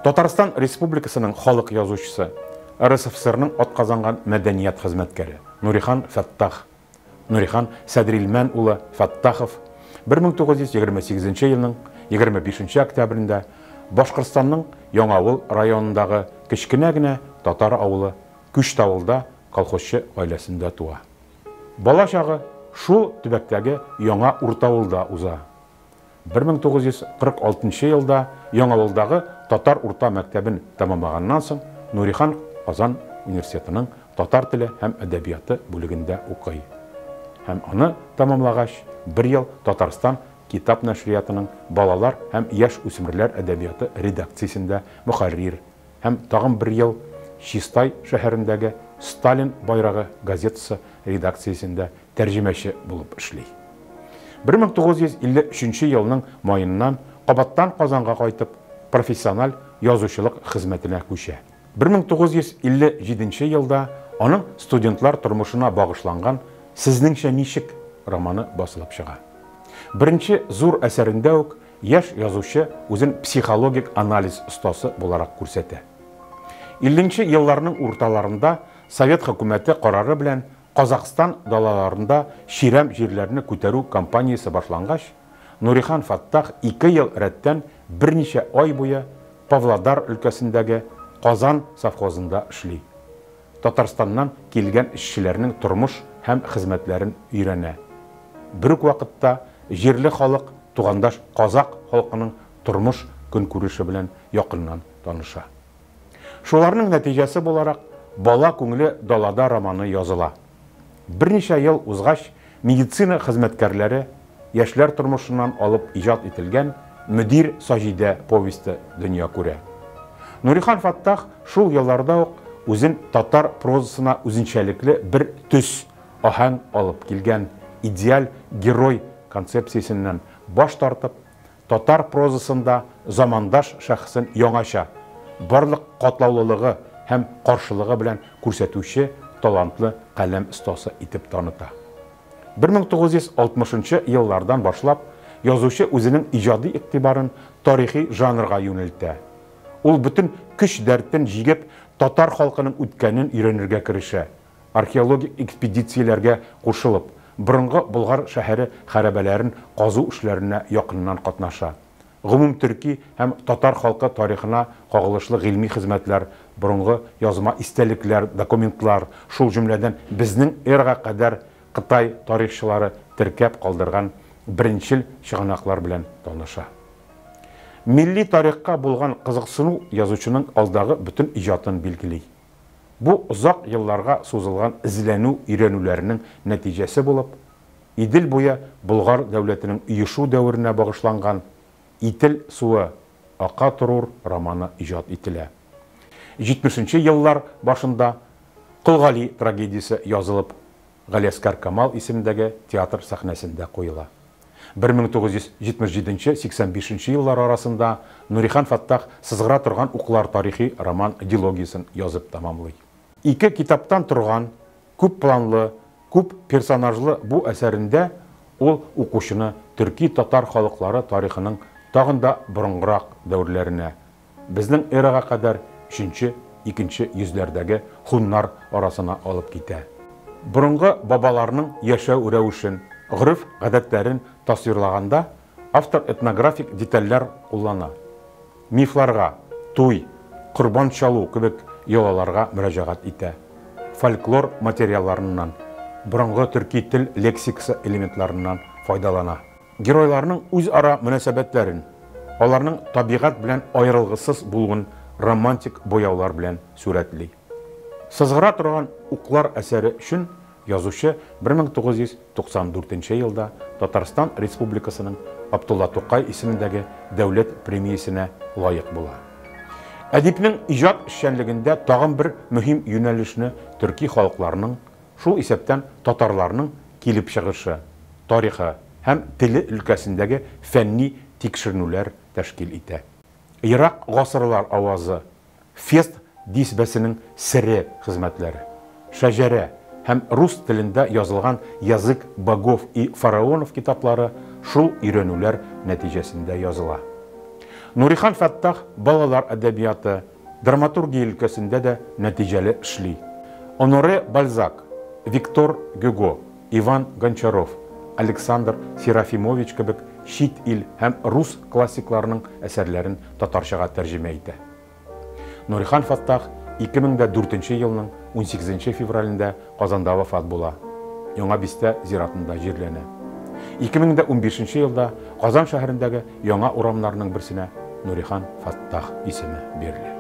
Татарстан Республикасының халык язучысы, РСФСРның атказанган мәдәният хезмәткәре Нурихан Фәттах, Нурихан Сәдрилмән улы Фәттахов 1928 елның 25 октябрендә Башкортстанның Яңавыл районындагы кечкенә генә татар авылы Күчтавылда колхозчы гаиләсендә туа. Бала чагы шул төбәктәге Яңа Уртавылда уза. 1946 елда Яңавылдагы татар урта мәктәбен тәмамлаганнан соң Нурихан Казан университетының татар теле һәм әдәбияты бүлегендә укый. Һәм аны тәмамлагач, бер ел Татарстан китап нәшриятының балалар һәм яшь үсмерләр әдәбияты редакциясендә мөхәррир һәм тагын бер ел Чистай шәһәрендәге Сталин байрагы газетасы редакциясендә тәрҗемәче булып эшли. 1953 елның маеннан кабаттан Казанга кайтып, профессиональ язучылык хезмәтенә күчә. 1957 елда аның студентлар тормышына багышланган «Сезнеңчә ничек» романы басылып чыга. Беренче зур әсәрендә үк яшь язучы үзен психологик анализ остасы буларак күрсәтә. 50 елларның урталарында Совет хөкүмәте карары белән Казахстан далаларында чирәм җирләрне күтәрү кампаниясе башлангач, Нурихан Фәттах 2 ел рәттән берничә ай буе Павлодар өлкәсендәге Казан совхозында эшли. Татарстаннан килгән эшчеләрнең тормыш һәм хезмәтләрен өйрәнә. Бер үк вакытта җирле халык тугандаш казак халкының тормыш көнкүреше белән якыннан таныша. Шуларның нәтиҗәсе буларак «Бала күңеле далада» романы языла. Берничә ел узгач, медицина хезмәткәрләре яшьләр тормышыннан алып иҗат ителгән «Мөдир Саҗидә» повесте дөнья күрә. Нурихан Фәттах шул елларда ук үзен татар прозасына үзенчәлекле бер төс, аһәң алып килгән идеаль герой концепциясеннән баш тартып, татар прозасында замандаш шәхесен яңача, барлык катлаулылыгы һәм каршылыгы белән күрсәтүче талантлы каләм остасы итеп таныта. 1960 еллардан башлап язучы үзенең иҗади игътибарын тарихи жанрга юнәлтә. Ул бөтен көч дәртен җигеп татар халкының үткәнен өйрәнергә керешә. Археологик экспедицияләргә кушылып, борынгы Болгар шәһәре хәрабәләрен казу эшләренә якыннан катнаша. Гомум төрки һәм татар халкы тарихына кагылышлы гыйльми хезмәтләр, борынгы язма истәлекләр, документлар, шул җөмләдән безнең эрага кадәр Кытай тарихчылары теркәп калдырган беренчел чыганаклар белән таныша. Милли тарихка булган кызыксыну язучының алдагы бөтен иҗатын билгели. Бу озак елларга сузылган эзләнү өйрәнүләренең нәтиҗәсе булып, Идел буе Болгар дәүләтенең оешу дәверенә багышланган Ител суы ака торур романы иҗат ителә. 70 еллар башында Кол Гали трагедиясе язылып, Галиәсгар Камал исемендәге театр сәхнәсендә куела. 1977-85 еллар арасында Нурихан Фәттах Сызгыра торган уклар тарихи роман дилогиясен язып тәмамлый. Ике китаптан торган, күп планлы, күп персонажлы бу әсәрендә ул укучыны төрки-татар халыклары тарихының тагын да борынгырак дәверләренә, безнең эрага кадәр 3-2 йөзләрдәге хуннар арасына алып китә. Борынгы бабаларның яшәү рәвешен, гореф-гадәтләрен тасвирлаганда автор этнографик детальләр куллана. Мифларга, туй, корбан чалу кебек йолаларга мөрәҗәгать итә. Фольклор материалларыннан, борынгы төрки тел лексикасы элементларыннан файдалана. Геройларның үзара мөнәсәбәтләрен, аларның табигать белән аерылгысыз булуын романтик буяулар белән сурәтли. Сызгыра торган уклар әсәре өчен язучы 1994 елда Татарстан Республикасының Абдулла Тукай исемендәге дәүләт премиясенә лаек була. Әдипнең иҗат эшчәнлегендә тагын бер мөһим юнәлешне төрки халыкларның, шул исәптән татарларның килеп чыгышы, тарихы һәм теле өлкәсендәге фәнни тикшеренүләр тәшкил итә. Ерак гасырлар авазы, Фест дисбесенең сере хезмәтләре, Шәҗәрә һәм рус телендә язылган Язык богов и фараонов китаплары шул өйрәнүләр нәтиҗәсендә языла. Нурихан Фәттах балалар әдәбияты, драматургия өлкәсендә дә нәтиҗәле эшли. Оноре Бальзак, Виктор Гюго, Иван Гончаров, Александр Серафимович кебек чит ил һәм рус классикларының әсәрләрен татарчага тәрҗемә итә. Нурихан Фәттах 2004 нче елның унсигезенче февралендә Казанда вафат була, Яңа бистә зиратында җирләнә. 2015 нче елда Казан шәһәрендәге яңа урамнарның берсенә Нурихан Фәттах исеме бирелә.